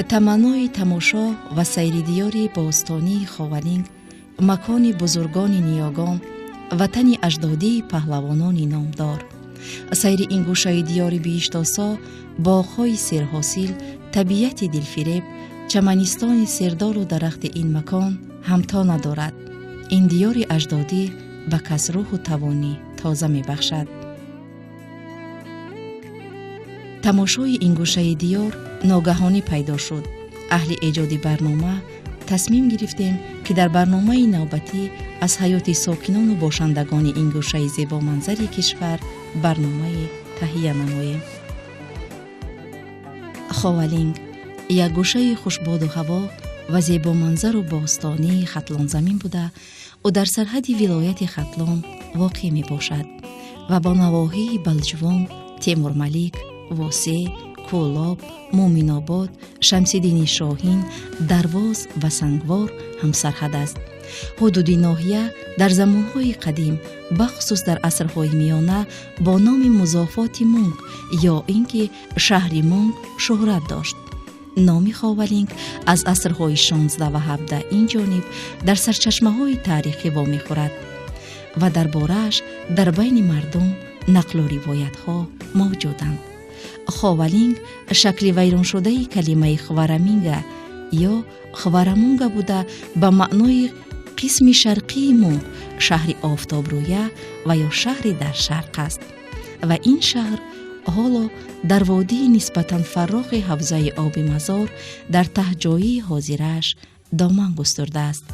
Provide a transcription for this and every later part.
Таманнои тамошо ва сайри диёри бостонии Ховалинг, макони бузургони ниёгон, ватани аҷдодии паҳлавонони номдор. Сайри ин гӯшаи диёри биҳиштосо, боғҳои серҳосил, табиати дилфиреб, чаманистони сердору дарахти ин макон ҳамто надорад. Ин диёри аҷдодӣ ба кас рӯҳу тавонӣ тоза мебахшад. Тамошои ин гӯшаи диёр ногаҳонӣ пайдо шуд. Аҳли эҷоди барнома тасмим гирифтем, ки дар барномаи навбатӣ аз ҳаёти сокинону бошандагони ин гӯшаи зебоманзари кишвар барномае таҳия намоем. Ховалинг як гӯшаи хушбоду ҳаво ва зебоманзару бостонии Хатлонзамин буда, ӯ дар сарҳади вилояти Хатлон воқеъ мебошад ва бо навоҳии Балҷувон, Темурмалик, Восеъ, Кӯлоб, Муъминобод, Шамсиддини Шоҳин, Дарвоз ва Сангвор ҳамсарҳад аст. Ҳудуди ноҳия дар замонҳои қадим, бахусус дар асрҳои миёна, бо номи Музофоти Мунг ё ин ки шаҳри Мунг шӯҳрат дошт. Номи Ховалинг аз асрҳои 16 ва 17 ин ҷониб дар сарчашмаҳои таърихӣ вомехӯрад ва дар борааш дар байни мардум нақлу ривоятҳо мавҷуданд. Ховалинг шакли вайроншудаи калимаи хвараминга ё хварамунга буда, ба маънои қисми шарқии Мунг, шаҳри офтобрӯя ва ё шаҳри дар шарқ аст ва ин шаҳр ҳоло дар водии нисбатан фаррохи ҳавзаи Оби Мазор дар таҳҷоии ҳозирааш доман густурдааст.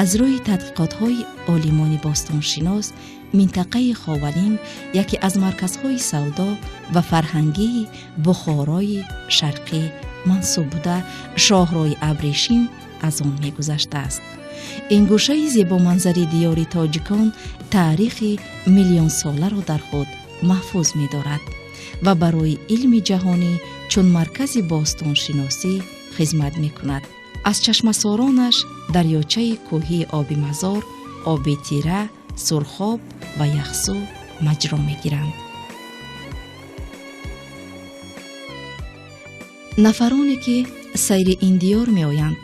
Аз рӯи тадқиқотҳои олимони бостоншинос, минтақаи Ховалинг яке аз марказҳои савдо ва фарҳангии Бухорои Шарқӣ мансуб буда, шоҳрои абрешим аз он мегузаштааст. Ин гӯшаи зебоманзари диёри тоҷикон таърихи миллионсоларо дар худ маҳфуз медорад ва барои илми ҷаҳонӣ чун маркази бостоншиносӣ хизмат мекунад. Аз чашмасоронаш дарёчаи кӯҳии Оби Мазор, Оби Тира, Сурхоб ва Яхсу маҷро мегиранд. Нафароне ки сайри ин диёр меоянд,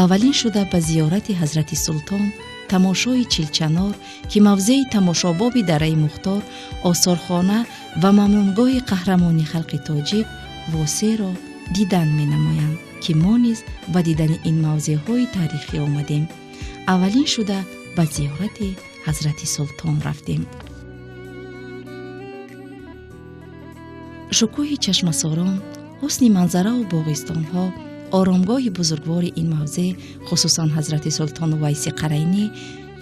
аввалин шуда ба зиёрати Ҳазрати Султон, тамошои Чилчанор, ки мавзеи тамошобоби дараи Мухтор, осорхона ва мамнунгоҳи қаҳрамони халқи тоҷик Восеъро дидан менамоянд, ки мо низ ба дидани ин мавзеъҳои таърихӣ омадем. Аввалин шуда ба зиёрати Ҳазрати Султон рафтем. Шукӯҳи чашмасорон, ҳусни манзараву боғистонҳо, оромгоҳи бузургвори ин мавзеъ, хусусан Ҳазрати Султону Вайси Қарайнӣ,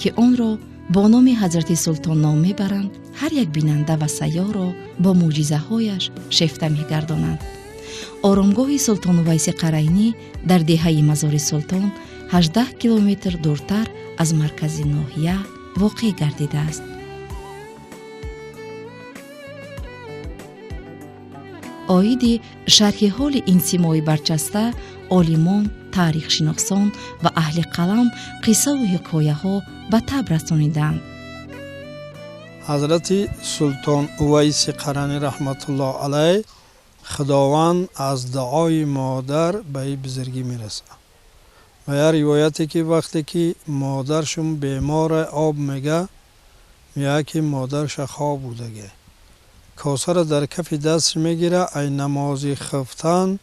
ки онро бо номи Ҳазрати Султон ном мебаранд, ҳар як бинанда ва сайёҳро бо мӯъҷизаҳояш шефта мегардонанд. Оромгоҳи Султону Вайси Қарайнӣ дар деҳаи Мазори Султон, 18 километр дуртар аз маркази ноҳия воқеъ гардидааст. Оиди шарҳи ҳоли ин симои барҷаста олимон, таърихшиносон ва аҳли қалам қиссаву ҳикояҳо ба таб расонидаанд. Ҳазрати Султон Увайси Қаранӣ раҳматуллоҳ алайҳ, Худованд аз дуои модар ба ин бузургӣ мерасад. Ва як ривояте ки вақте ки модаршон бемора, об мега, меяд ки модарша хоб будаге, косаро дар кафи дастш мегира, ай намози хифтан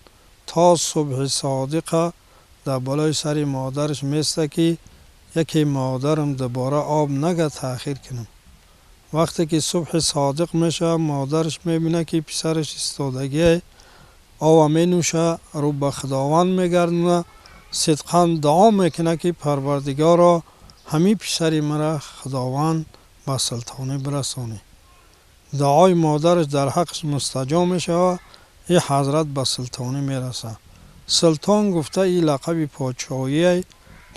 то субҳи содиқа дар болои сари модараш места, ки яке модарам дубора об нага, таъхир кунам. Вақте ки субҳи содиқ мешавад, модараш мебинад, ки писараш истодагие, ова менӯша, рӯ ба Худованд мегардона, сидқан дуо мекунад, ки Парвардигоро, ҳамин писари мара Худованд ба султонӣ бирасонӣ. Дуои модараш дар ҳаққаш мустаҷоб мешавад, и ҳазрат ба султонӣ мерасад. Султон гуфта и лақаби подшоҳие.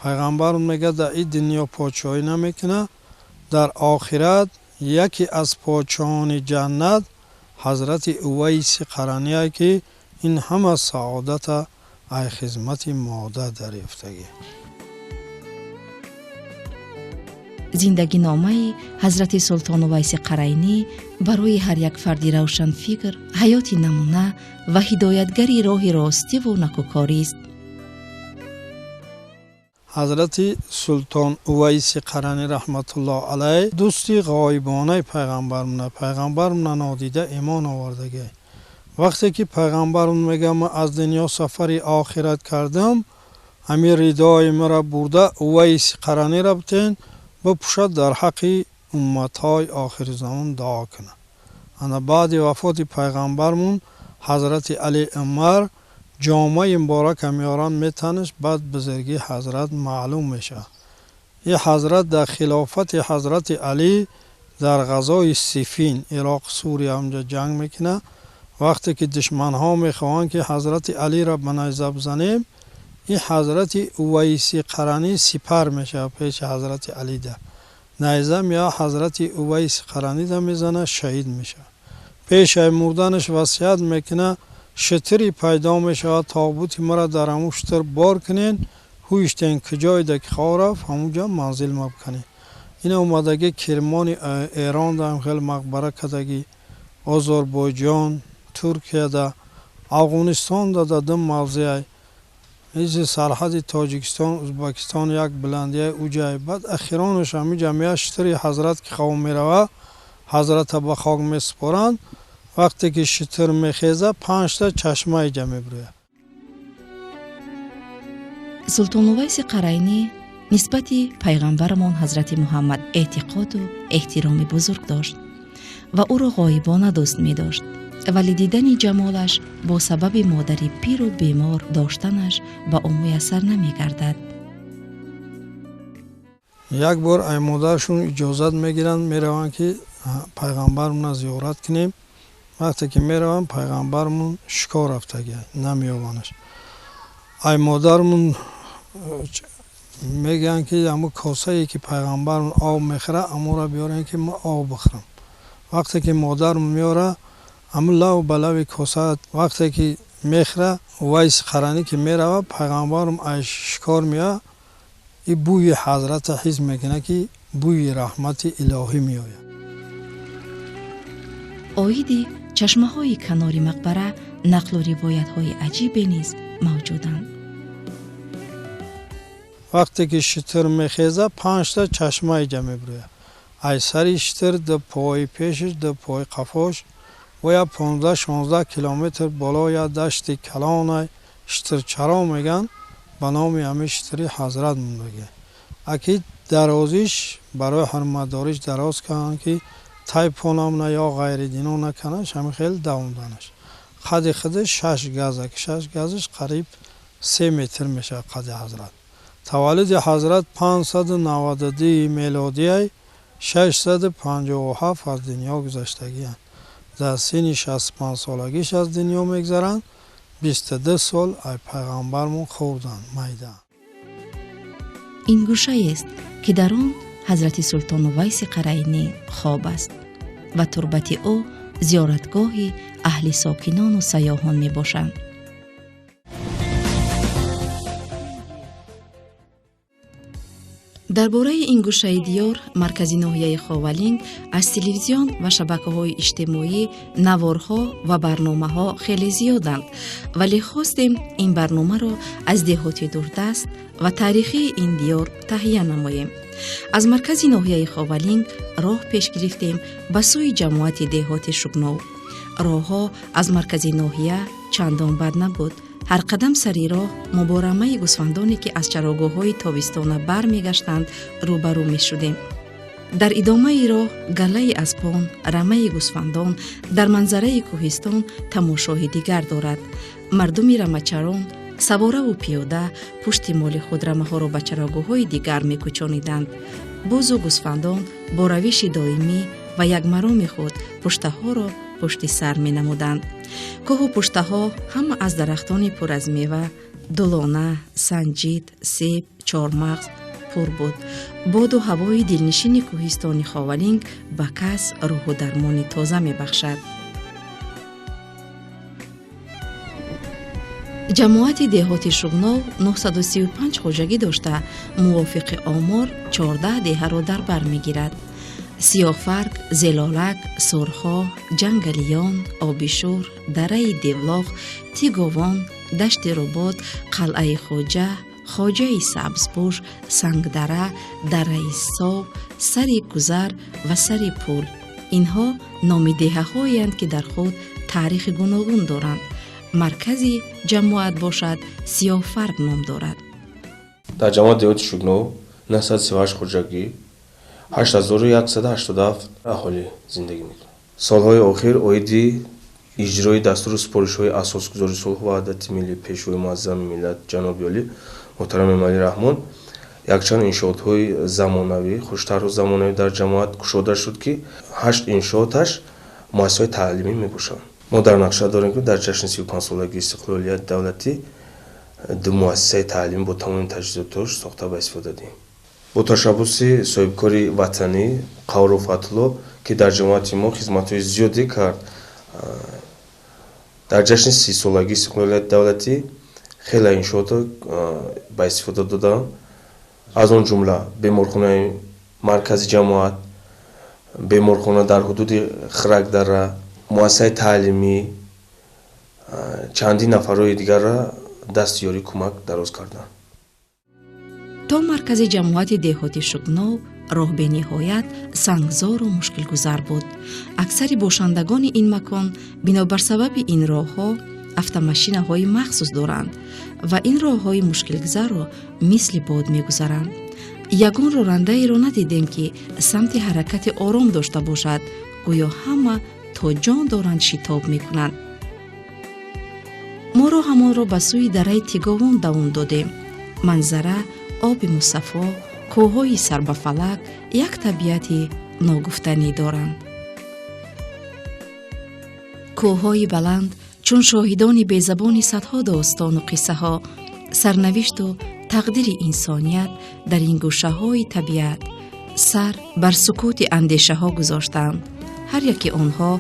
Пайғамбар мегӯяд, дар ин дунё подшоҳӣ намекунад, дар охират яке аз подшоҳони ҷаннат Ҳазрати Увайси Қарания, ки ин ҳама саодата ай хизмати модар дарёфтагӣ. Зиндагиномаи ҳазрати Султон Увайси Қарайнӣ барои ҳар як фарди равшанфикр ҳаёти намуна ва ҳидоятгари роҳи ростиву накӯкорист. Ҳазрати Султон Увайси Қаранӣ раҳматуллоҳ алайҳ дӯсти ғоибонаи пайғамбармона, пайғамбармона нодида имон овардагӣ. Вақте ки пайғамбармон мега ман аз дунё сафари охират кардам, ҳамин ридои маро бурда Увайси Қараниро битен, бипӯшад, дар ҳаққи умматҳои охири замон дуо кунад. Ана баъди вафоти пайғамбармон ҳазрати Али Умар ҷомаи муборака меоранд, метаниш, баъд бузургии ҳазрат маълум мешавад. Ин ҳазрат дар хилофати ҳазрати Алӣ дар ғазои Сифин, Ироқ, Сурия ҳамҷа ҷанг мекунад. Вақте ки душманҳо мехоҳанд ки ҳазрати Алиро ба найза бизанем, ин ҳазрати Увайси Қаранӣ сипар мешавад пеши ҳазрати Алида. Найза меояд, ҳазрати Увайси Қаранида мезанад, шаҳид мешавад. Пешаи мурданаш васият мекунад, шитире пайдо мешавад, тобути маро дар ҳамун шитир бор кунен, ҳуиштен куҷоеда ки хоҳ рафт, ҳамунҷо манзил ма бикунед. Ин омадагӣ Кирмони Эрон даам хеле мақбара кардагӣ, Озарбойҷон, Туркияда, Афғонистонда дар ду мавзеай, изи сарҳади Тоҷикистон, Ӯзбекистон як баландияи уҷай. Баъд ахиронаш ҳамин ҷамъия шитири ҳазрат ки хоб меравад, ҳазрата ба хок месупоранд. Вақте ки шитир мехеза, панҷта чашма иҷа мебурӯяд. Султон Увайси Қарайнӣ нисбати пайғамбарамон ҳазрати Муҳаммад эътиқоду эҳтироми бузург дошт ва ӯро ғоибона дӯст медошт, вале дидани ҷамолаш бо сабаби модари пиру бемор доштанаш ба ӯ муяссар намегардад. Як бор ай модарашон иҷозат мегиранд, мераванд ки пайғамбармона зиёрат кунем. Вақте ки мераванд, пайғамбармон шикор рафтагӣ, намеёбанаш. Ай модармон мегӯянд ки ҳамун косае ки пайғамбармон об мехӯрад, ҳамонро биёрем ки ман об бихӯрам. Вақте ки модармон меорад, ҳамун лав ба лави коса вақте ки мехӯрад, Увайси Қаранӣ ки меравад, пайғамбарм ай шикор меояд, и бӯи ҳазрата ҳис мекунад ки бӯи раҳмати илоҳӣ меояд. Оиди чашмаҳои канори мақбара нақлу ривоятҳои аҷибе низ мавҷуданд. Вақте ки шитир мехеза, панҷта чашма иҷа мебурӯяд. Ай сари шитир, ду пои пешаш, ду пои қафош, бояд 15-16 километр боло як дашти калонай шитирчаро мегӯянд, ба номи ҳамин шитири ҳазрат мондагӣ. Аки дарозиш барои ҳурматдориш дароз карданд ки тайпонамна ё ғайридино накунаш, ҳамин хел давом данаш. Қади худаш 6 газа, ки 6 газаш қариб 3 метр мешавад қади ҳазрат. Таваллуди ҳазрат 592 мелодияй, 657 аз дунё гузаштагианд. Дар синни 65 солагиш аз дунё мегзаранд, 22 сол ай пайғамбармон хӯрданд майда. Ин гӯшаест ки дар он ҳазрати Султон Увайси Қарайнӣ хоб аст ва турбати ӯ зиёратгоҳи аҳли сокинону сайёҳон мебошанд. Дар бораи ин гӯшаи диёр, маркази ноҳияи Ховалинг, аз телевизион ва шабакаҳои иҷтимоӣ наворҳо ва барномаҳо хеле зиёданд, вале хостем ин барномаро аз деҳоти дурдаст ва таърихии ин диёр таҳия намоем. Аз маркази ноҳияи Ховалинг роҳ пеш гирифтем ба сӯи ҷамоати деҳоти Шугнов. Роҳҳо аз маркази ноҳия чандон бад набуд. Ҳар қадам сари роҳ мо бо рамаи гӯсфандоне, ки аз чарогоҳҳои тобистона бармегаштанд, рӯбарӯ мешудем. Дар идомаи роҳ галаи аспон, рамаи гӯсфандон дар манзараи кӯҳистон тамошоҳи дигар дорад. Мардуми рамачарон савораву пиёда пушти моли худ рамаҳоро ба чарогоҳҳои дигар мекӯчониданд. Бузу гӯсфандон бо равиши доимӣ ва якмароми худ пуштаҳоро пушти сар менамуданд. Кӯҳу пуштаҳо ҳама аз дарахтони пур аз мева, дулона, санҷид, себ, чормағз пур буд. Боду ҳавои дилнишини кӯҳистони Ховалинг ба кас рӯҳу дармони тоза мебахшад. Ҷамоати деҳоти Шуғнов 935 хоҷагӣ дошта, мувофиқи омор 14 деҳаро дар бар мегирад. Сиёҳфарк, Зелолак, Сурхо, Ҷангалиён, Обишӯр, Дараи Девлоғ, Тиговон, Дашти Рубод, Қалъаи Хоҷа, Хоҷаи Сабзпӯш, Сангдара, Дараи Сов, Сари Гузар ва Сари Пул. Инҳо номи деҳаҳоеанд, ки дар худ таърихи гуногун доранд. Маркази ҷамоат бошад, Сиёҳфарк ном дорад. Дар ҷамоати деҳоти Шуғнов 938 хоҷагӣ, 8187 аҳолӣ зиндагӣ мекунад. Солҳои охир оиди иҷрои дастуру супоришҳои асосгузори сулҳу ваҳдати миллӣ, Пешвои муаззами миллат, ҷаноби олӣ муҳтарам Эмомалӣ Раҳмон, якчанд иншоотҳои замонавӣ, хуштарҳу замонавӣ дар ҷамоат кушода шуд, ки 8 иншооташ муассисаҳои таълимӣ мебошанд. Мо дар нақша дорем, ки дар ҷашни 35-солагии истиқлолияти давлатӣ 2 муассисаи таълимӣ бо тамоми таҷҳизотош сохта ба истифода диҳем. Бо ташаббуси соҳибкори ватанӣ Қавру Фатулло, ки дар ҷамоати мо хизматҳои зиёде кард, дар ҷашни 30-солагии истиқлолияти давлатӣ хеле иншоотро ба истифода доданд. Аз он ҷумла беморхонаи маркази ҷамоат, беморхона дар ҳудуди Хиракдара, муассисаи таълимӣ, чандин нафарҳои дигарра дасти ёрӣ кӯмак дароз карданд. То маркази ҷамоати деҳоти Шуғнов роҳ бениҳоят сангзору мушкилгузар буд. Аксари бошандагони ин макон бинобар сабаби ин роҳҳо автомашинаҳои махсус доранд ва ин роҳҳои мушкилгузарро мисли бод мегузаранд. Ягон ронандаеро надидем, ки самти ҳаракати ором дошта бошад, гӯё ҳама то ҷон доранд шитоб мекунанд. Мо роҳамонро ба сӯи дараи Тиговон давом додем. Манзара, оби мусаффо, кӯҳҳои сарбафалак як табиати ногуфтанӣ доранд. Кӯҳҳои баланд чун шоҳидони безабони садҳо достону қиссаҳо, сарнавишту тақдири инсоният дар ин гӯшаҳои табиат сар бар сукути андешаҳо гузоштанд. Ҳар яке онҳо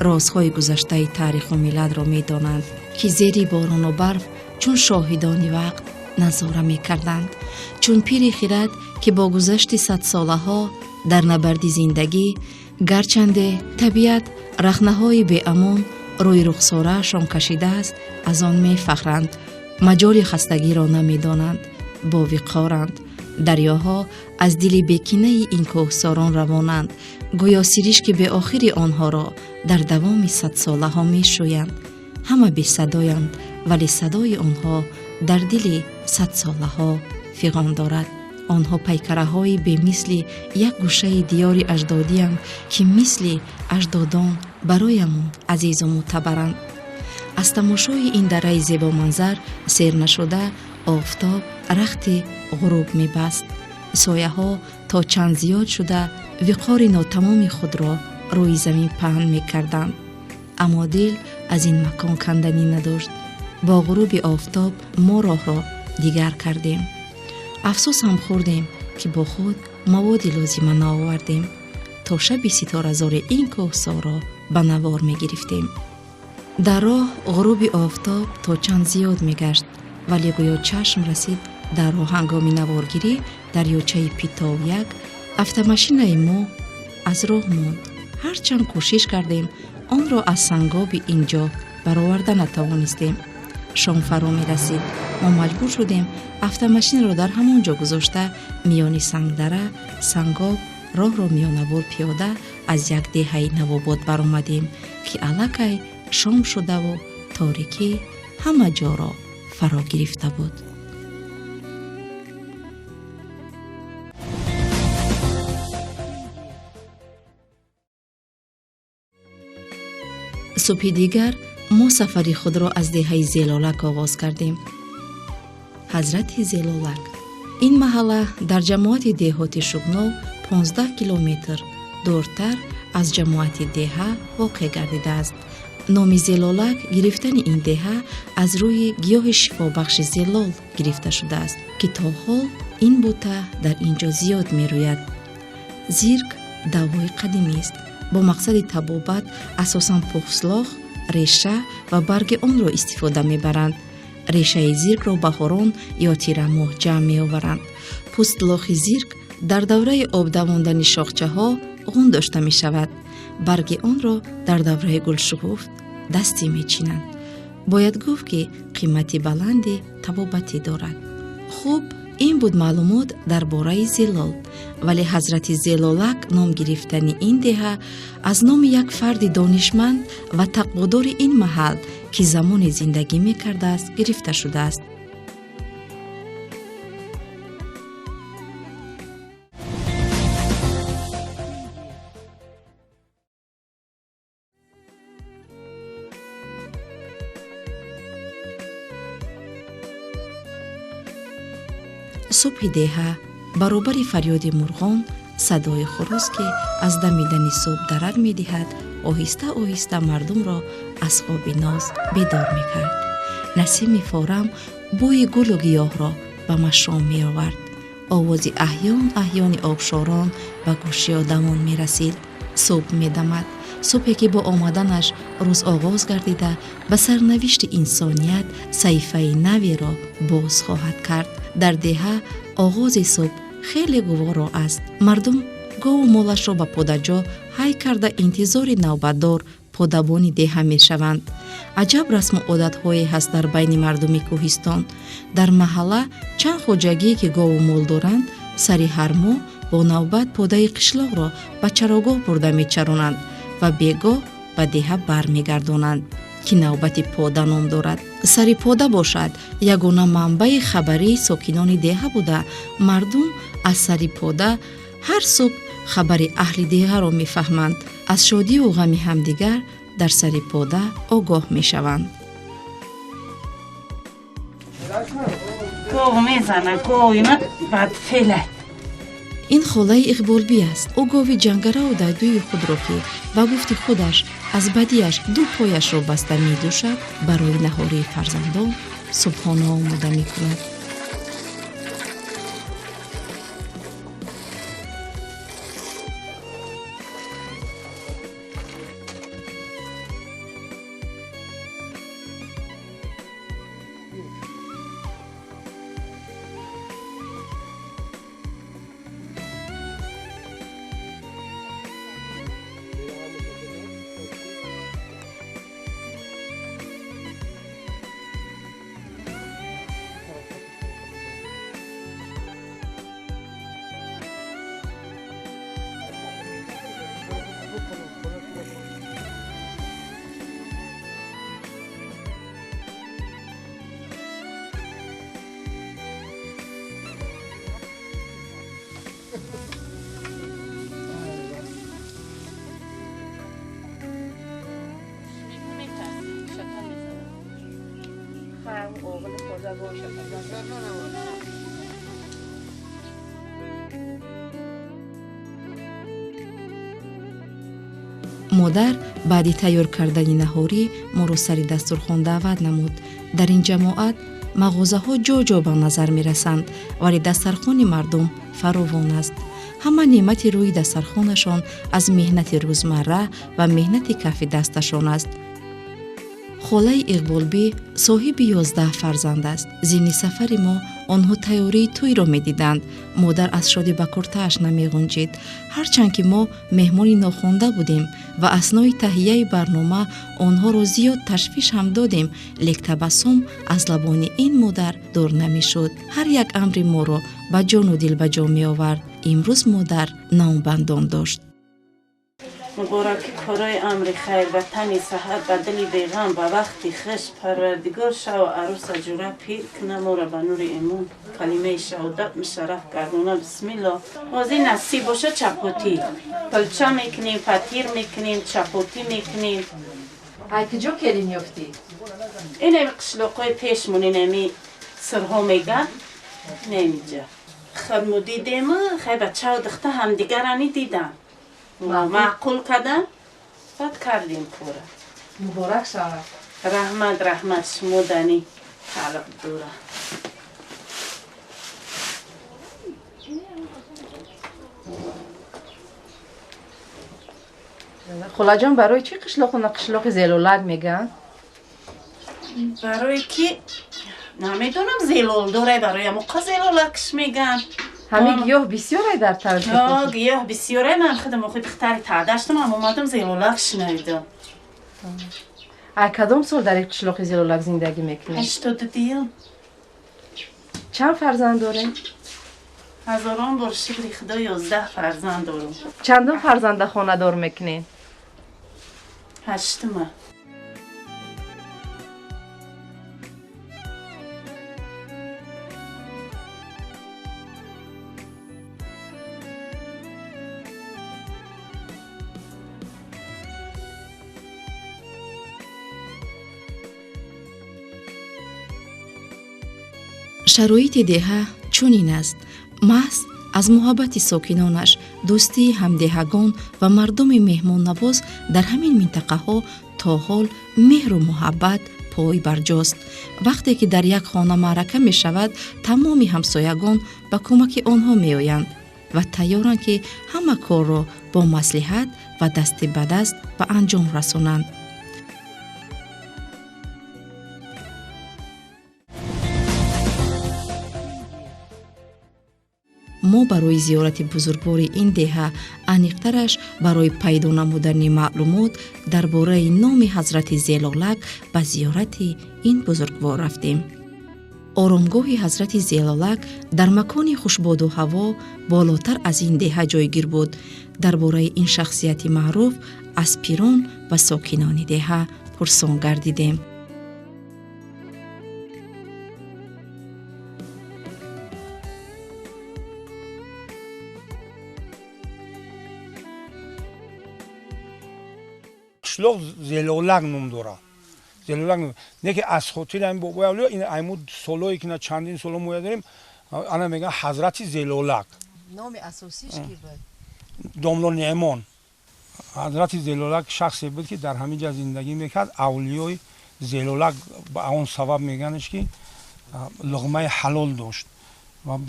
розҳои гузаштаи таъриху миллатро медонанд, ки зери борону барф чун шоҳидони вақт назора мекарданд. Чун пири хирад, ки бо гузашти садсолаҳо дар набарди зиндагӣ, гарчанде табиат рахнаҳои беамон рӯи рухсораашон кашидааст, аз он мефахранд, маҷоли хастагиро намедонанд, бовиқоранд. Дарёҳо аз дили бекинаи ин кӯҳсорон равонанд, гӯё сиришки беохири онҳоро дар давоми садсолаҳо мешӯянд. Ҳама бесадоянд, вале садои онҳо дар дили садсолаҳо фиғон дорад. Онҳо пайкараҳои бемисли як гӯшаи диёри аҷдодиянд, ки мисли аҷдодон бароямон азизу мӯътабаранд. Аз тамошои ин дараи зебоманзар сер нашуда, офтоб рахти ғуруб мебаст. Сояҳо то чанд зиёд шуда, виқори нотамоми худро рӯи замин паҳн мекарданд. Аммо дил аз ин макон канданӣ надошт. Бо ғуруби офтоб мо роҳро дигар кардем. Афсӯс ҳам хӯрдем, ки бо худ маводи лозима наовардем, то шаби ситоразори ин кӯҳсорро ба навор мегирифтем. Дар роҳ ғуруби офтоб то чанд зиёд мегашт, вале гӯё чашм расид дар роҳ ҳангоми наворгирӣ дарёчаи Питов як автомашинаи мо аз роҳ монд. Ҳарчанд кӯшиш кардем, онро аз сангоби ин ҷо бароварда натавонистем. Шом фаро мерасид. Мо маҷбур шудем автомашинаро дар ҳамон ҷо гузошта, миёни сангдара, сангоб роҳро миёнабур пиёда аз як деҳаи навобод баромадем, ки аллакай шом шудаву торикӣ ҳама ҷоро фаро гирифта буд. Субҳи дигар мо сафари худро аз деҳаи Зелолак оғоз кардем. Ҳазрати Зелолак. Ин маҳалла дар ҷамоати деҳоти Шуғнов 15 километр дуртар аз ҷамоати деҳа воқеъ гардидааст. Номи Зелолак гирифтани ин деҳа аз рӯи гиёҳи шифобахши зелол гирифта шудааст, ки то ҳол ин бута дар ин ҷо зиёд мерӯяд. Зирк давои қадимист. Бо мақсади табобат асосан пухслох, реша ва барги онро истифода мебаранд. Решаи зиркро баҳорон ё тирамоҳ ҷамъ меоваранд. Пӯстлохи зирк дар давраи обдавондани шохчаҳо ғун дошта мешавад. Барги онро дар давраи гулшукуфт дастӣ мечинанд. Бояд гуфт, ки қимати баланди табобатӣ дорад. Хуб, ин буд маълумот дар бораи Зелол. Вале ҳазрати Зелолак ном гирифтани ин деҳа аз номи як фарди донишманд ва тақводори ин маҳал, ки замоне зиндагӣ мекардааст, гирифта шудааст. Субҳи деҳа баробари фарёди мурғон, садои хурӯз, ки аз дамидани субҳ дарак медиҳад, оҳиста оҳиста мардумро аз хоби ноз бедор мекард. Насими форам бӯи гулу гиёҳро ба машом меовард. Овози аҳён аҳёни обшорон ба гӯши одамон мерасид. Субҳ медамад, субҳе ки бо омаданаш рӯз оғоз гардида, ба сарнавишти инсоният саҳифаи наверо боз хоҳад кард. Дар деҳа оғози субҳ хеле гуворо аст. Мардум гову молашро ба подаҷо ҳай карда, интизори навбатдор подабони деҳа мешаванд. Аҷаб расму одатҳое ҳаст дар байни мардуми кӯҳистон. Дар маҳалла чанд хоҷагие, ки гову мол доранд, сари ҳар моҳ бо навбат подаи қишлоқро ба чарогоҳ бурда мечаронанд ва бегоҳ ба деҳа бармегардонанд, ки навбати пода ном дорад. Сари пода бошад, ягона манбаи хабарии сокинони деҳа буда, мардум аз сари пода ҳар субҳ хабари аҳли деҳаро мефаҳманд, аз шодиву ғами ҳамдигар дар сари пода огоҳ мешаванд. Гов мезана, гови бадфелай. Ин холаи Иқболбӣ аст. Ӯ гови ҷангараву дайдуи худро, ки ба гуфти худаш аз бадиаш ду пояшро баста медӯшад, барои наҳории фарзандон субҳона омода мекунад. Модар баъди тайёр кардани наҳорӣ моро сари дастурхон даъват намуд. Дар ин ҷамоат мағозаҳо ҷо-ҷо ба назар мерасанд, вале дастархони мардум фаровон аст. Ҳама неъмати рӯи дастархонашон аз меҳнати рӯзмарра ва меҳнати кафи дасташон аст. Холаи Иқболбӣ соҳиби 11 фарзанд аст. Зимни сафари мо онҳо тайёрии тӯйро медиданд. Модар аз шодӣ ба куртааш намеғунҷид. Ҳарчанд ки мо меҳмони нохонда будем ва аснои таҳияи барнома онҳоро зиёд ташвиш ҳам додем, лек табассум аз лабони ин модар дур намешуд. Ҳар як амри моро ба ҷону дил ба ҷо меовард. Имрӯз модар номбандон дошт. Муборак корای امر خیر و تنی صحت و دلی بیغم و وقتی خش پروردگار شو عروس جوره پیر کنه ما را به نور ایمان کلمه شهادت مشرف گردونه. بسم الله. بازی نصیب باشه چپاتی پلچه میکنیم، فطیر میکنیم، چپاتی میکنیم. ای کجا کلین یافتی؟ این قشلاقای پیشمون، اینمی سرها میگن نمیجا خدمو دیدیم. خیلی بچه و دخته همدیگرانی دیدن، معقول کردن، بعد کردیم کوره. مبارک شود. رحمت رحمت شما دنی تعلق دوره. خاله جان، برای چی قشلاقونه قشلاق زلولک میگن؟ برای کی Намедонам зелол дорай барои ҳамоқа зелолакш меган. Ҳамин гиёҳ бисёрай дар тарафи? Гиёҳ бисёрай. Ман худам охи духтари таъдаштам, ам омадам зелолак шинавидам. Ай кадом сол дар қишлоқи Зелолак зиндагӣ мекунед? 82. Чанд фарзанд дорем? Ҳазорон бор шукри Худо, 11 фарзанд дорам. Чандум фарзанда хонадор мекунед? Ҳаштума. Шароити деҳа чунин аст. Маҳз аз муҳаббати сокинонаш, дӯстии ҳамдеҳагон ва мардуми меҳмоннавоз дар ҳамин минтақаҳо то ҳол меҳру муҳаббат пой барҷост. Вақте ки дар як хона маърака мешавад, тамоми ҳамсоягон ба кӯмаки онҳо меоянд ва тайёранд, ки ҳама корро бо маслиҳат ва дасти ба даст ба анҷом расонанд. Мо барои зиёрати бузургвори ин деҳа, аниқтараш барои пайдо намудани маълумот дар бораи номи ҳазрати Зелолак, ба зиёрати ин бузургвор рафтем. Оромгоҳи ҳазрати Зелолак дар макони хушбоду ҳаво болотар аз ин деҳа ҷойгир буд. Дар бораи ин шахсияти маъруф аз пирон ва сокинони деҳа пурсон гардидем. Қишлоқ Зелолак ном дорад. Зелолак не ки аз хотири ҳамин бобои авлиё, ин айму солое ки на чандин соло моя дорем, ана мегӯянд ҳазрати Зелолак. Номи асосиш ки буд? Домло Неъмон. Ҳазрати Зелолак шахсе буд, ки дар ҳамин ҷа зиндагӣ мекард. Авлиёи Зелолак ба он сабаб меганаш, ки луғмаи ҳалол дошт ва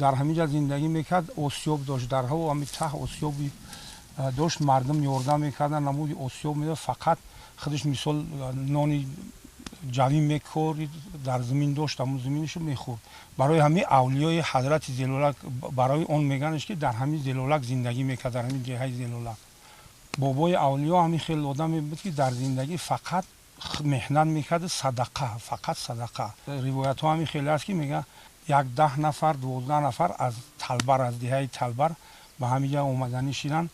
дар ҳамин ҷа зиндагӣ мекард. Осиёб дошт, дар ҳаво ҳами таҳ осиёби дошт, мардум ёрдам мекарданд, намуди осиёб медод. Фақат худаш мисол нони ҷавӣ мекорид, дар замин дошт, ҳамун заминашо мехӯрд. Барои ҳамин авлиёи ҳазрати Зелолак, барои он меганаш, ки дар ҳамин Зелолак зиндагӣ мекард, дар ҳамин деҳаи Зелолак. Бобои авлиё ҳамин хел одаме буд, ки дар зиндагӣ фақат меҳнат мекард, садақа, фақат садақа. Ривоятҳо ҳамин хеле аст, ки мегӯянд як 10 нафар, 12 нафар аз Талбар, аз деҳаи Талбар ба ҳамин ҷа омаданӣ шиданд.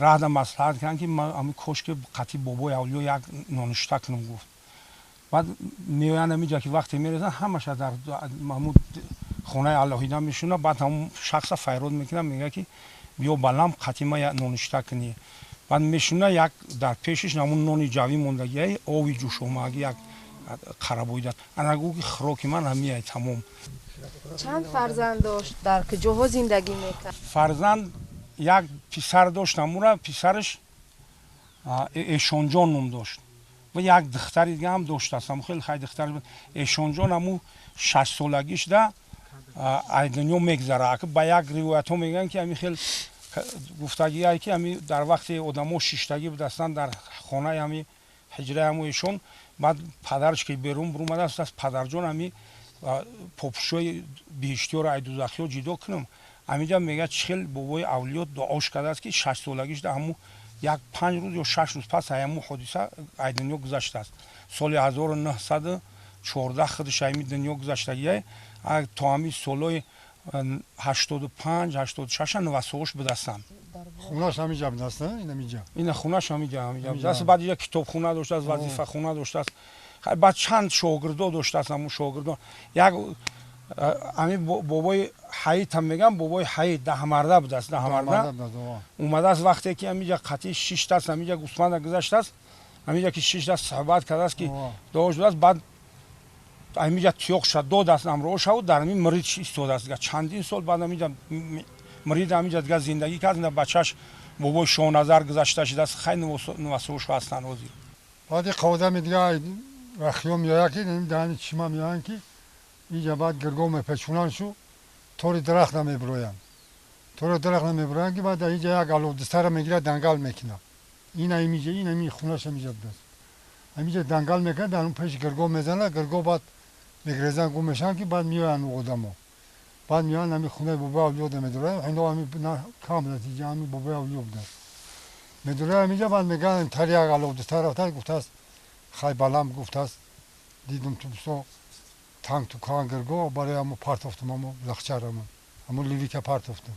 Раҳда маслиҳат карданд, ки ман ҳамин кошки қатъи бобои авлиё як нонушта кунам, гуфт. Баъд меоянд ҳамин ҷа, ки вақте мерасанд, ҳамаша дар ҳамун хонаи алоҳида мешунад. Баъд ҳамун шахса файрод мекунад, мегӯяд, ки биё балам қатъи ма як нонушта кунӣ. Баъд мешунад, як дар пешиш ҳамун нони ҷавӣ мондагиай, ови ҷӯшомаги як қарабоида. Ана гӯ, ки хӯроки ман ҳамияй, тамом. Чанд фарзанд дошт, дар куҷоҳо зиндагӣ мекард? Фарзанд як писар дошт, ҳамура писараш Эшонҷон ном дошт ва як духтари дига ҳам доштааст. Ҳаму хеле хай духтар Эшонҷон ҳаму 6-солагишда ай дунё мегзара. Ба як ривоятҳо мегӯянд, ки ҳамин хел гуфтагие, ки ҳами дар вақте одамо шиштагӣ будастанд дар хонаи ҳами ҳиҷраи ҳаму эшон, баъд падараш ки берун бурумадааст, аст падарҷон, ҳами попушои биҳиштиёро ай дузахиё ҷидо кунам. Ҳаминҷа мегӯяд, чӣ хел бобои авлиё дуош кардааст, ки 6-солагишда ҳаму як 5 рӯз ё 6 рӯз пас ҳаму ҳодиса ай дунё гузаштааст. Соли 1914 худаш ҳами дунё гузаштагиай, то ҳами солҳои 85, 86 навасош будастанд. Хонаш ҳаминҷа будаст, ин ҳаминҷа? Ина хонаш ҳаминҷа будаст. Баъд иҷа китобхона доштааст, вазифахона доштааст. Баъд чанд шогирдо доштааст, ҳамун шогирдон. Як ҳамин бобои ҳаит ҳам мегӯям, бобои ҳаит даҳмарда будааст, даҳмарда омадааст. Вақте ки ҳаминҷа қатъи шиштааст, ҳаминҷа гӯсфанда гузаштааст, ҳаминҷа ки шиштааст, суҳбат кардааст, ки дуо шудааст. Баъд ҳаминҷа тиёқша додааст амроҳшаву дар ҳамин мурид истодааст. Чандин сол баъд ҳаминҷа мурид ҳаминҷа дигар зиндагӣ кард. Бачааш бобои Шоҳназар гузашта шудааст. Хай навасош ҳастанд ҳозир. Баъди қодами дига рахиё меояд, ки даҳани чима меоянд, ки инҷа баъд гиргоҳ мепечонанд, шу тори дарахт намебироянд, тори дарахт намебироянд, ки баъд дар инҷа як аловдистара мегирад, дангал мекунад. Ина имиҷа, ин ами хонаш ҳамиҷа будааст. Ҳамиҷа дангал мекунад, дар он пеши гиргоҳ мезанад, гиргоҳ баъд Мегрезанд, гум мешаванд, ки баъд меоянд одамо. Баъд меоянд, ҳами хонаи Бобои Авлиёда медоранд. Ино ҳами кам натиҷа, ҳами Бобои Авлиё буданд. Медоранд ҳаминҷа, баъд мегӯянд, тари як алов дутар рафтан, гуфтааст, хай балам гуфтааст, дидум ту бисо танг ту кан гирго, барои ҳамо партофтум, ҳамо лахчарамо, ҳамо ливика партофтум.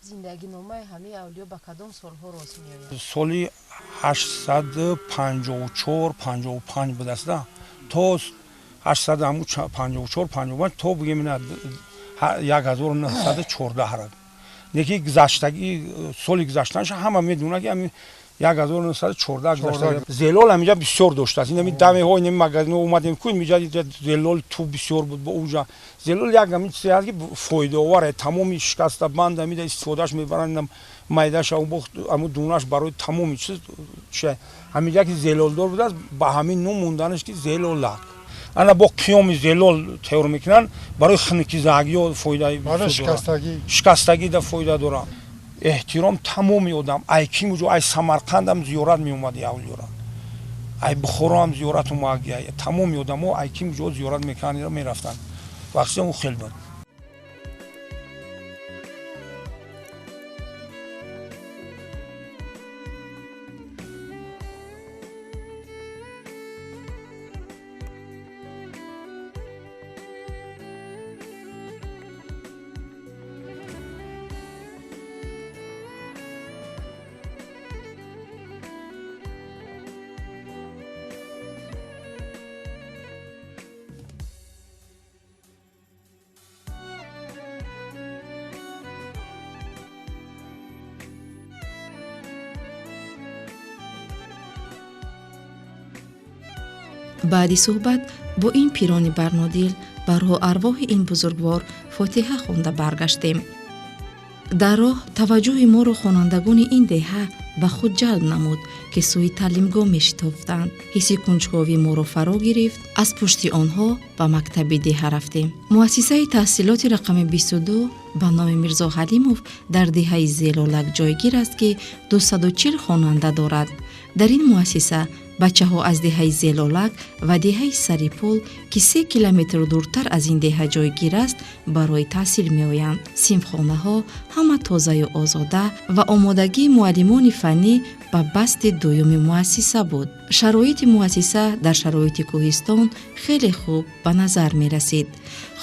Зиндагиномаи ҳамаи авлиё ба кадом солҳо рост меояд? Соли 854, 55 будааст, то 854, 55, то бигем ина 1914. Неки гузаштагӣ, соли гузаштанаша ҳама медонад, ки ҳамин 1914 гузашта. Зелол ҳаминҷа бисёр доштааст. Инами дамеҳо, инами магазино омадем ку, инҷа зелол ту бисёр буд. Бо уҷа зелол як ҳамин чизе ҳаст, ки фоидаовар, тамоми шикаста банд ҳамида истифодааш мебаранд, инам майдаша, аму дунаш барои тамоми чиз. Ҳаминҷа ки зелолдор будааст, ба ҳамин ном монданаш, ки Зелолак. Ана бо қиёми зелол тайёр мекунанд, барои хунукизагиё фоида, шикастагида фоида дорад. Эҳтиром тамоми одам, ай кимуҷо, ай Самарқандам зиёрат меомади авлиёра, ай Бухороам зиёрат омаги, тамоми одамо ай кимуҷо зиёрат мекарданд, мерафтанд. Вақти ӯ хел буд. Баъди суҳбат бо ин пирони барнодил ба рӯҳу арвоҳи ин бузургвор фотиҳа хонда баргаштем. Дар роҳ таваҷҷӯҳи моро хонандагони ин деҳа ба худ ҷалб намуд, ки сӯи таълимгоҳ мешитофтанд. Ҳисси кунҷковӣ моро фаро гирифт. Аз пушти онҳо ба мактаби деҳа рафтем. Муассисаи таҳсилоти рақами 22 ба номи Мирзо Ҳалимов дар деҳаи Зелолак ҷойгир аст, ки 240 хонанда дорад. Дар ин муассиса бачаҳо аз деҳаи Зелолак ва деҳаи Сарипул, ки 3 километр дуртар аз ин деҳа ҷойгир аст, барои таҳсил меоянд. Синфхонаҳо ҳама тозаю озода ва омодагии муаллимони фаннӣ ба басти дуюми муассиса буд. Шароити муассиса дар шароити кӯҳистон хеле хуб ба назар мерасид.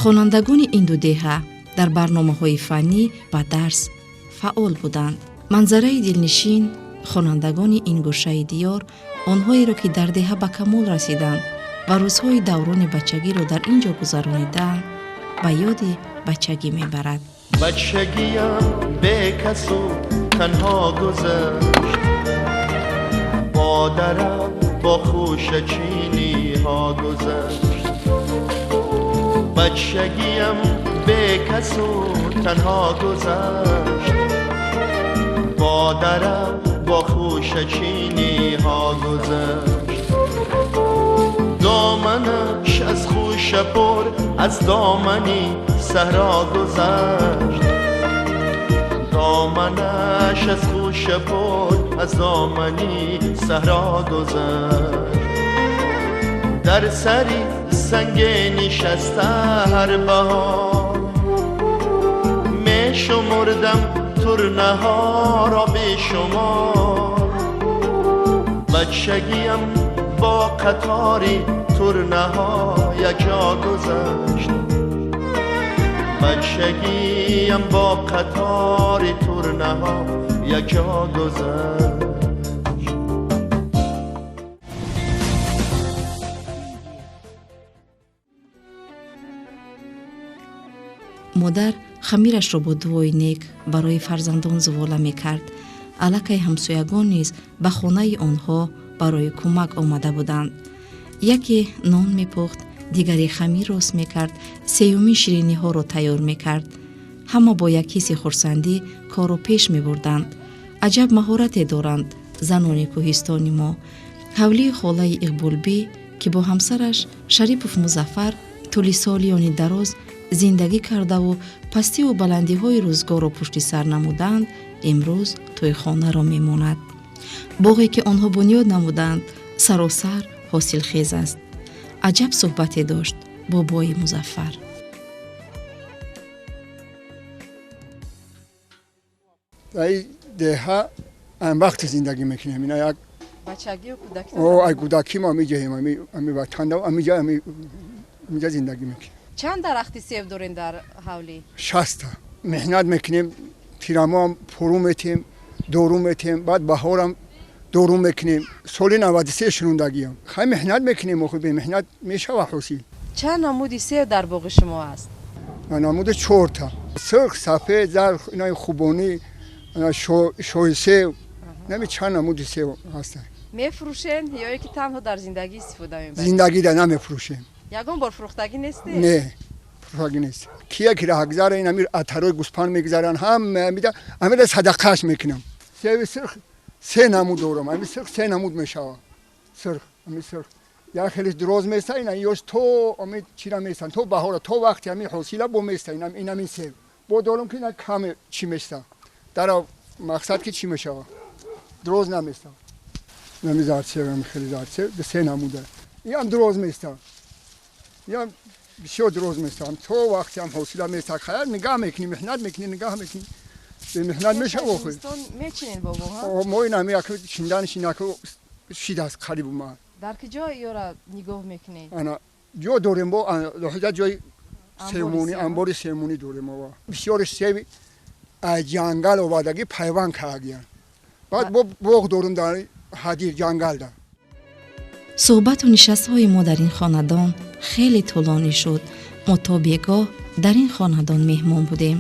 Хонандагони ин ду деҳа дар барномаҳои фаннӣ ба дарс фаъол буданд. Манзараи дилнишин хонандагони ин гӯшаи диёр, онҳоеро, ки дар деҳа ба камол расиданд ва рӯзҳои даврони бачагиро дар ин ҷо гузаронидаанд, ба ёди бачагӣ мебарад. Бачагиям бекасу танҳо гузашт, бо дарав, бо хӯшачиниҳо гузашт. Бачагиям бекасу танҳо гузашт, бо дарав, бо хӯшачиниҳо гузашт. Доманаш аз хӯша пур, аз домани саҳро гузашт. Доманаш аз хӯша пур, аз домани саҳро гузашт. Дар сари санге нишаста ҳар баҳор, мешумурдам турнаҳоро бешумор. Бачагиям бо қатори турнаҳо якҷо гузашт. Бачагиям бо қатори турнаҳо якҷо гузашт. Модар хамирашро бо дуои нек барои фарзандон зувола мекард. Аллакай ҳамсоягон низ ба хонаи онҳо барои кӯмак омада буданд. Яке нон мепухт, дигаре хамир рост мекард, сеюмин шириниҳоро тайёр мекард. Ҳама бо як ҳисси хурсандӣ корро пеш мебурданд. Аҷаб маҳорате доранд занони кӯҳистони мо. Ҳавлии холаи Иқболбӣ, ки бо ҳамсараш Шарипов Музаффар тӯли солиёни дароз зиндагӣ кардаву пастиву баландиҳои рӯзгорро пушти сар намуданд, имрӯз тӯйхонаро мемонад. Боғе, ки онҳо бунёд намуданд, саросар ҳосилхез аст. Аҷаб суҳбате дошт бобои Музаффар. Дар деҳа анвақти зиндагӣ мекунем. Ина як бачагию кӯдакӣ. О, ай кӯдакӣ мо меҷаҳем, ами ватанда, амиҷа амиҷа зиндагӣ мекунем. Чанд дарахти себ дорем дар ҳавлӣ? 60. Меҳнат мекунем, тирамоам фурӯ метем, дору метем, баъд баҳорам дору мекунем. Соли 93 шурундагиам. Хай меҳнат мекунем, охи бемеҳнат мешава ҳосил. Чанд намуди себ дар боғи шумо аст? Намуди 4та. Сурх, сафед, зард, инаи хубонӣ, шоҳи себ. Нами чанд намуди себ ҳастанд. Мефурӯшен ё ки танҳо дар зиндагӣ истифода мебаред? Зиндагида намефурӯшем. Ягон бор фурӯхтагӣ нестед? Не, фурӯхтагӣ нест. Кия ки раҳгузара ин ами атарои гӯспанд мегузаранд, ҳама амида амида садақааш мекунам. Себи сурх 3 намуд дорам. Ами сурх 3 намуд мешавад. Сурх, ами сурх. Як хеле дроз места, ина ёш то ами чира местан, то баҳора, то вақти ами ҳосила бо места, ин ами себ. Бо дорам ки ина каме чӣ места. Дар мақсад ки чӣ мешавад? Дроз наместа. Нами зардсеб, ами хеле зардсеб, 3 намуда. Ин дроз места. Ин бисёр дроз места. То вақти ам ҳосила места, хайр нигоҳ мекунӣ, меҳнат мекунӣ, нигоҳ мекунӣ. Меҳнат мешава охи. Мечинед бобо, ҳа? Мо ин ами як чинданаш инаку шидааст қариб ма. Дар куҷо ёра нигоҳ мекунед? Ана ҷо дорем бо лоҳида ҷои семонӣ, анбори семонӣ дорем ова. Бисёри себи аз ҷангал овардагӣ пайванд кардагиянд. Баъд бо боғ дорем дар ҳадир ҷангалда. Суҳбату нишастҳои мо дар ин хонадон хеле тӯлонӣ шуд. Мо то бегоҳ дар ин хонадон меҳмон будем.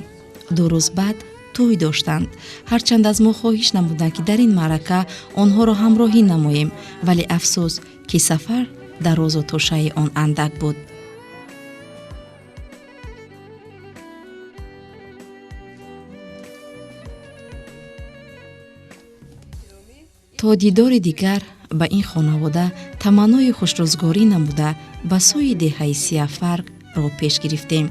2 рӯз баъд тӯй доштанд. Ҳарчанд аз мо хоҳиш намуданд, ки дар ин маърака онҳоро ҳамроҳӣ намоем, вале афсӯс, ки сафар дарозу тӯшаи он андак буд. То дидори дигар ба ин хонавода таманнои хушрӯзгорӣ намуда ба сӯи деҳаи Сияҳфарқ роҳ пеш гирифтем.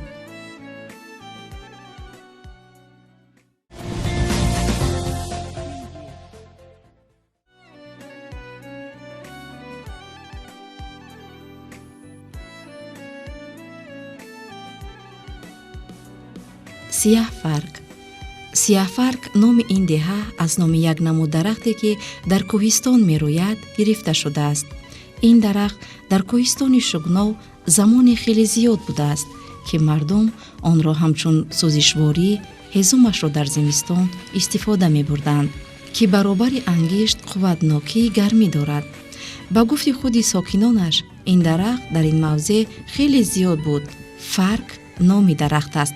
Сияҳфарқ. Сияҳфарқ номи ин деҳа аз номи як намуд дарахте, ки дар кӯҳистон мерӯяд, гирифта шудааст. Ин дарахт дар кӯҳистони Шугнов замоне хеле зиёд будааст, ки мардум онро ҳамчун сӯзишворӣ ҳезумашро дар зимистон истифода мебурданд, ки баробари ангишт қувватнокии гармӣ дорад. Ба гуфти худи сокинонаш, ин дарахт дар ин мавзеъ хеле зиёд буд. Фарк номи дарахт аст.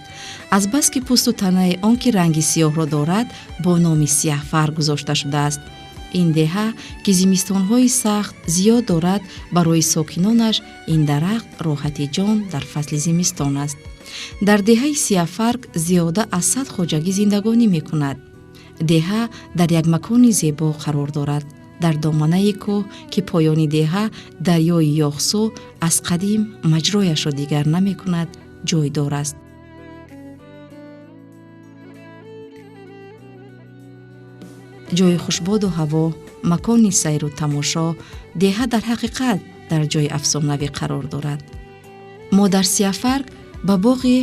Азбаски пӯсту танаи он ки ранги сиёҳро дорад, бо номи Сияҳфарқ гузошта шудааст. Ин деҳа, ки зимистонҳои сахт зиёд дорад, барои сокинонаш ин дарахт роҳати ҷон дар фасли зимистон аст. Дар деҳаи Сияҳфарқ зиёда аз 100 хоҷагӣ зиндагонӣ мекунад. Деҳа дар як макони зебо қарор дорад. Дар доманаи кӯҳ, ки поёни деҳа дарёи Ёхсу аз қадим маҷрояшро дигар намекунад, ҷойдор аст. Ҷои хушбоду ҳаво, макони сайру тамошо, деҳа дар ҳақиқат дар ҷои афсонавӣ қарор дорад. Мо дар Сияҳфарқ ба боғи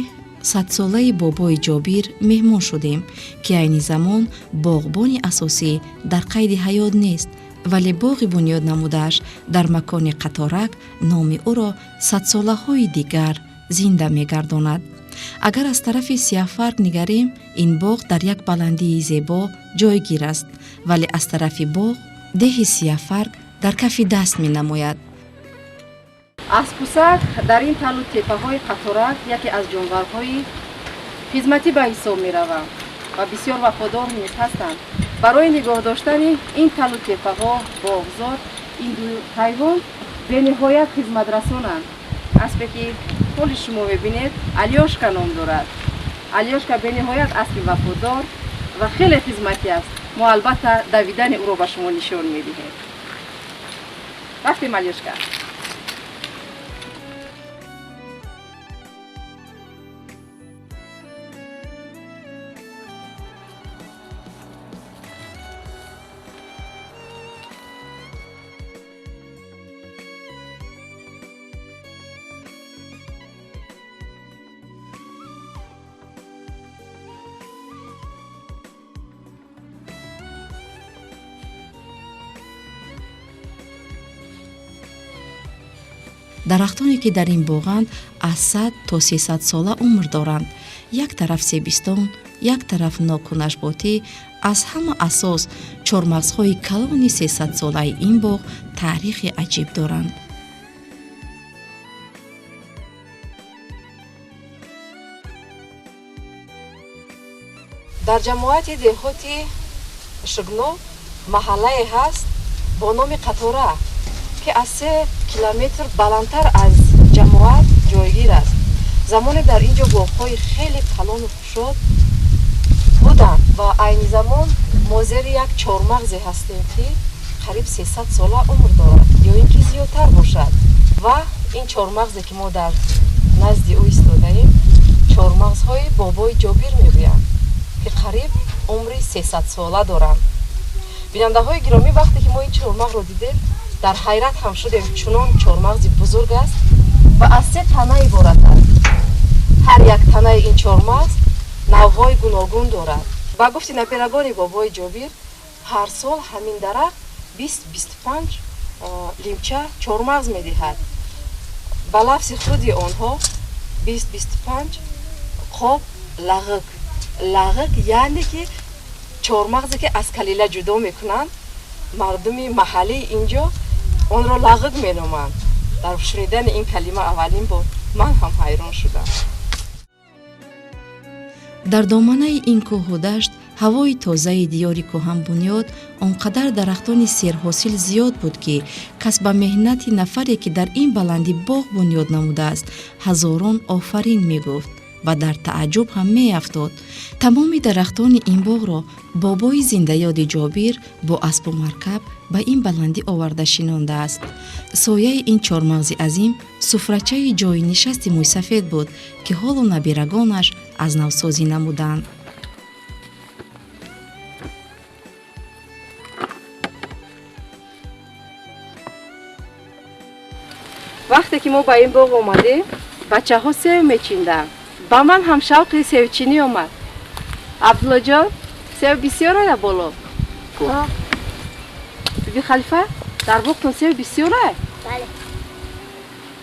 100-солаи бобои Ҷобир меҳмон шудем, ки айни замон боғбони асосӣ дар қайди ҳаёт нест, вале боғи бунёд намудааш дар макони Қаторак номи ӯро 100-солаҳои дигар зинда мегардонад. Агар аз тарафи Сияҳфарқ нигарем, ин боғ дар як баландии зебо ҷойгир аст, вале аз тарафи боғ деҳи Сияҳфарқ дар кафи даст менамояд. Аспусак дар ин талу теппаҳои Қаторак яке аз ҷонварҳои хизматӣ ба ҳисоб мераванд ва бисёр вафодор низ ҳастанд. Барои нигоҳ доштани ин талу теппаҳо, боғзор, ин ду ҳайвон бениҳоят хизматрасонанд. Аспе ки ҳоли шумо мебинед, Алёшка ном дорад. Алёшка бениҳоят аспи вафодор ва хеле хизматӣ аст. Мо албатта давидани ӯро ба шумо нишон медиҳем. Рафтем, Алёшка. Дарахтоне, ки дар ин боғанд, аз 100 то 300 сола умр доранд. Як тараф себистон, як тараф ноку нашботӣ, аз ҳама асос чормағзҳои калони 300-солаи ин боғ таърихи аҷиб доранд. Дар ҷамоати деҳоти Шугно маҳаллае ҳаст бо номи Қатора, ки аз 3 километр баландтар аз ҷамоат ҷойгир аст. Замоне дар ин ҷо боғҳои хеле калону кушод буданд ва айни замон мо зери як чормағзе ҳастем, ки қариб 300 сола умр дорад ё ин ки зиёдтар бошад. Ва ин чормағзе, ки мо дар назди ӯ истодаем, чормағзҳои бобои Ҷобир мегӯянд, ки қариб умри 300-сола доранд. Бинандаҳои гиромӣ, вақте ки мо ин чормағро дидем, дар ҳайрат ҳам шудем, чунон чормағзи бузург аст ва аз се тана иборат аст. Ҳар як танаи ин чормағз навъҳои гуногун дорад. Ба гуфти наберагони бобои Ҷобир, ҳар сол ҳамин дарахт 20-25 лимча чормағз медиҳад. Ба лафзи худи онҳо, 20-25 қоб лағик. Лағик яъне ки чормағзе, ки аз калила ҷудо мекунанд, мардуми маҳаллии инҷо онро лағик меноманд. Дар шунидани ин калима аввалин бор ман ҳам ҳайрон шудам. Дар доманаи ин кӯҳу дашт, ҳавои тозаи диёри кӯҳанбунёд, он қадар дарахтони серҳосил зиёд буд, ки кас ба меҳнати нафаре, ки дар ин баландӣ боғ бунёд намудааст, ҳазорон офарин мегуфт ва дар тааҷҷуб ҳам меафтод. Тамоми дарахтони ин боғро бобои зиндаёди Ҷобир бо аспу маркаб ба ин баландӣ оварда шинондааст. Сояи ин чормағзи азим суфрачаи ҷойи нишасти мӯйсафед буд, ки ҳоло набирагонаш аз навсозӣ намуданд. Вақте ки мо ба ин боғ омадем, бачаҳо сев мечинданд. Ба ман ҳам шавқи севчинӣ омад. Абдуллоҷон, сев бисёр оя боло? Биби Халифа, дар боғтон сев бисёр ай? Бале.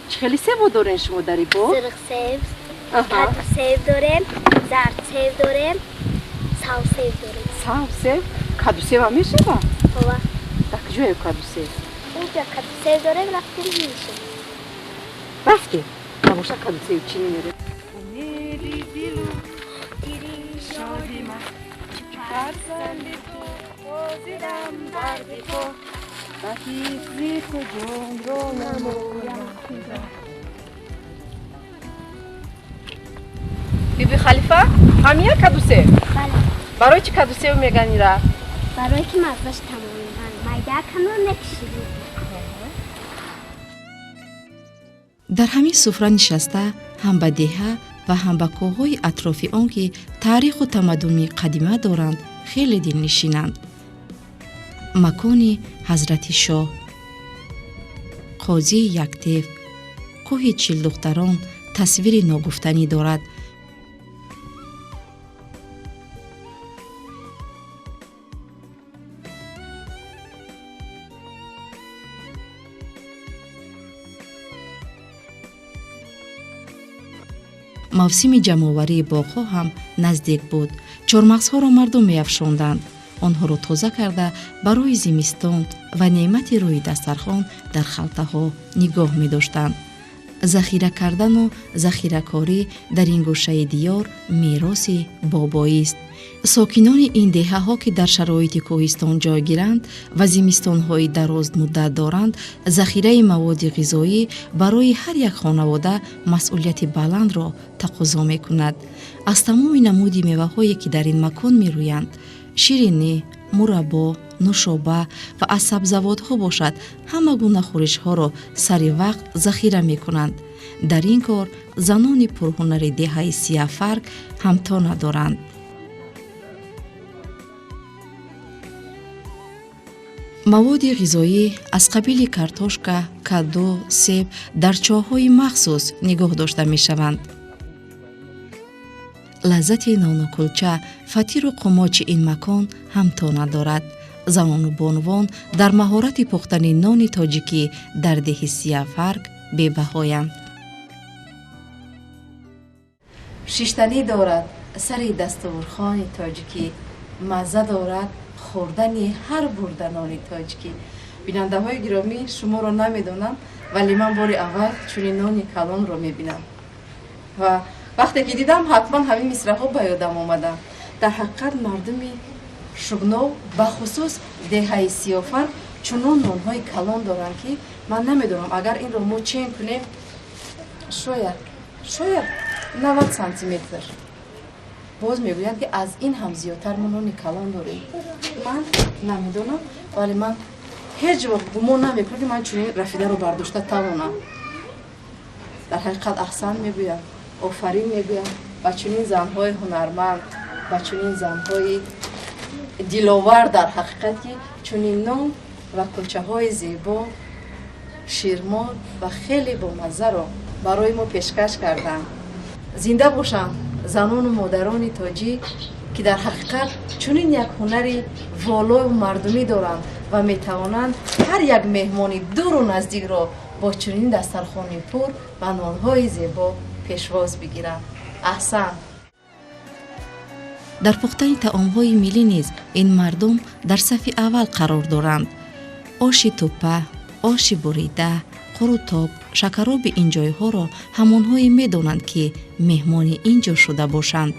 Чӣ хели сево дорен шумо дар ин боғ? Сурх сев, каду сев дорем, зард сев дорем, сав сев дорем. Сав сев, каду севам мешава? Ова. Дар куҷое каду сев? Инҷо каду сев дорем, рафтем мешем. Рафтем, набоша каду сев чинӣ мерем. Умеди дилу шоди ман, фарзанди ту ҳозирам бар бипо, ба ҳифзи ту ҷонро намоям фидо. Биби Халифа, ҳамия каду сев? Бале. Барои чӣ каду сев меган ира? Барои ки маззаш тамоман майда канон некширин. Дар ҳамин суфра нишаста, ҳам ба деҳа ва ҳам ба кӯҳҳои атрофи он, ки таъриху тамаддуни қадима доранд, хеле дилнишинанд. Макони Ҳазрати Шоҳ, Қозии Яктев, кӯҳи Чилдухтарон тасвири ногуфтанӣ дорад. Мавсими ҷамъоварии боғҳо ҳам наздик буд. Чормағзҳоро мардум меафшонданд, онҳоро тоза карда, барои зимистон ва неъмати рӯи дастархон дар халтаҳо нигоҳ медоштанд. Захира кардану захиракорӣ дар ин гӯшаи диёр мероси бобоист. Сокинони ин деҳаҳо, ки дар шароити кӯҳистон ҷойгиранд ва зимистонҳои дарозмуддат доранд, захираи маводи ғизоӣ барои ҳар як хонавода масъулияти баландро тақозо мекунад. Аз тамоми намуди меваҳое, ки дар ин макон мерӯянд, ширинӣ, мураббо, нушоба ва аз сабзавотҳо бошад, ҳама гуна хӯришҳоро сари вақт захира мекунанд. Дар ин кор занони пурҳунари деҳаи Сияфарг ҳамто надоранд. Маводи ғизоӣ аз қабили картошка, каду, себ дар чоҳҳои махсус нигоҳ дошта мешаванд. Лаззати нону кулча, фатиру қумочи ин макон ҳамто надорад. Занону бонувон дар маҳорати пухтани нони тоҷикӣ дар деҳи Сияфарг Бебаҳоянд. Шиштанӣ дорад сари дастурхони тоҷикӣ, мазза дорад хӯрдани ҳар бурда нони тоҷикӣ. Бинандаҳои гиромӣ, шуморо намедонам, вале ман бори аввал чунин нони калонро мебинам ва вақте ки дидам, ҳатман ҳамин мисраҳо ба ёдам омаданд. Дар ҳақиқат, мардуми Шугнов, бахусус деҳаи Сиёфар, чунон нонҳои калон доранд, ки ман намедонам, агар инро мо чен кунем, шояд 90 сантиметр. Боз мегӯянд, ки аз ин ҳам зиёдтар мо нони калон дорем. Ман намедонам, вале ман ҳеҷ вақт гумон намекунам, ки ман чунин рафидаро бардошта тавонам. Дар ҳақиқат, аҳсан мегӯям, офарин мегӯям ба чунин занҳои ҳунарманд, ба чунин занҳои диловар, дар ҳақиқат, ки чунин нон ва кулчаҳои зебо, ширмол ва хеле бомаззаро барои мо пешкаш карданд. Зинда бошанд занону модарони тоҷик, ки дар ҳақиқат чунин як ҳунари волою мардумӣ доранд ва метавонанд ҳар як меҳмони дуру наздикро бо чунин дастархони пур ва нонҳои зебо пешвоз бигиранд. Аҳсан! Дар пухтани таомҳои миллӣ низ ин мардум дар сафи аввал қарор доранд. Оши туппа, оши бурида, қурутоб, шакароби ин ҷойҳоро ҳамонҳое медонанд, ки меҳмони ин ҷо шуда бошанд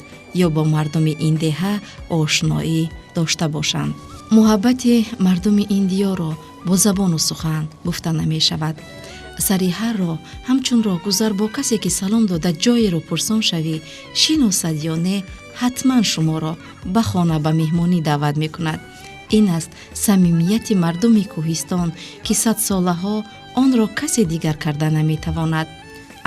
ё бо мардуми ин деҳа ошноӣ дошта бошанд. Муҳаббати мардуми ин диёрро бо забону сухан гуфта намешавад. Сари ҳар роҳ, ҳамчун роҳгузар, бо касе ки салом дода, ҷоеро пурсон шавӣ, шиносад ё не, ҳатман шуморо ба хона ба меҳмонӣ даъват мекунад. Ин аст самимияти мардуми кӯҳистон, ки садсолаҳо онро касе дигар карда наметавонад.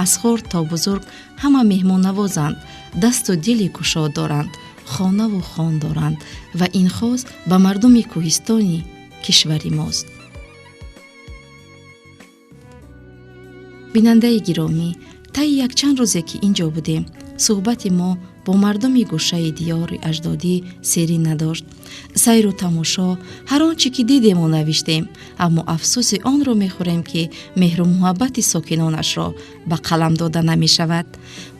Аз хурд то бузург ҳама меҳмоннавозанд, дасту дили кушод доранд, хонаву хон доранд ва ин хос ба мардуми кӯҳистони кишвари мост. Бинандаи гиромӣ, таи якчанд рӯзе ки ин ҷо будем, суҳбати мо бо мардуми гӯшаи диёри аҷдодӣ серӣ надошт. Сайру тамошо, ҳар он чӣ ки дидему навиштем, аммо афсӯси онро мехӯрем, ки меҳру муҳаббати сокинонашро ба қалам дода намешавад.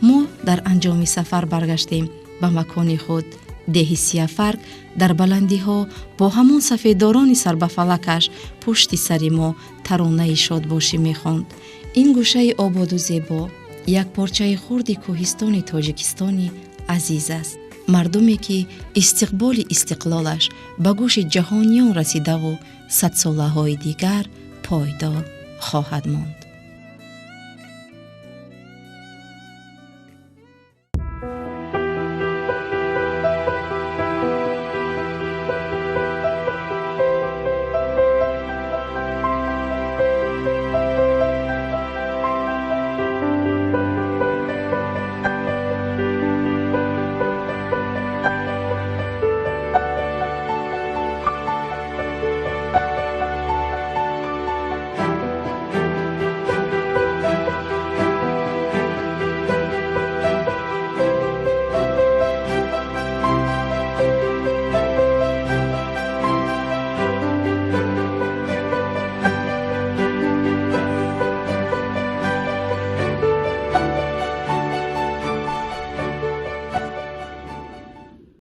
Мо дар анҷоми сафар баргаштем ба макони худ. Деҳи Сияфарк дар баландиҳо бо ҳамон сафеддорони сарбафалакаш пушти сари мо таронаи шодбошӣ мехонд. Ин гӯшаи ободу зебо як порчаи хурди кӯҳистони Тоҷикистони азиз аст. Мардуме ки истиқболи истиқлолаш ба гӯши ҷаҳониён расидаву садсолаҳои дигар пойдор хоҳад монд.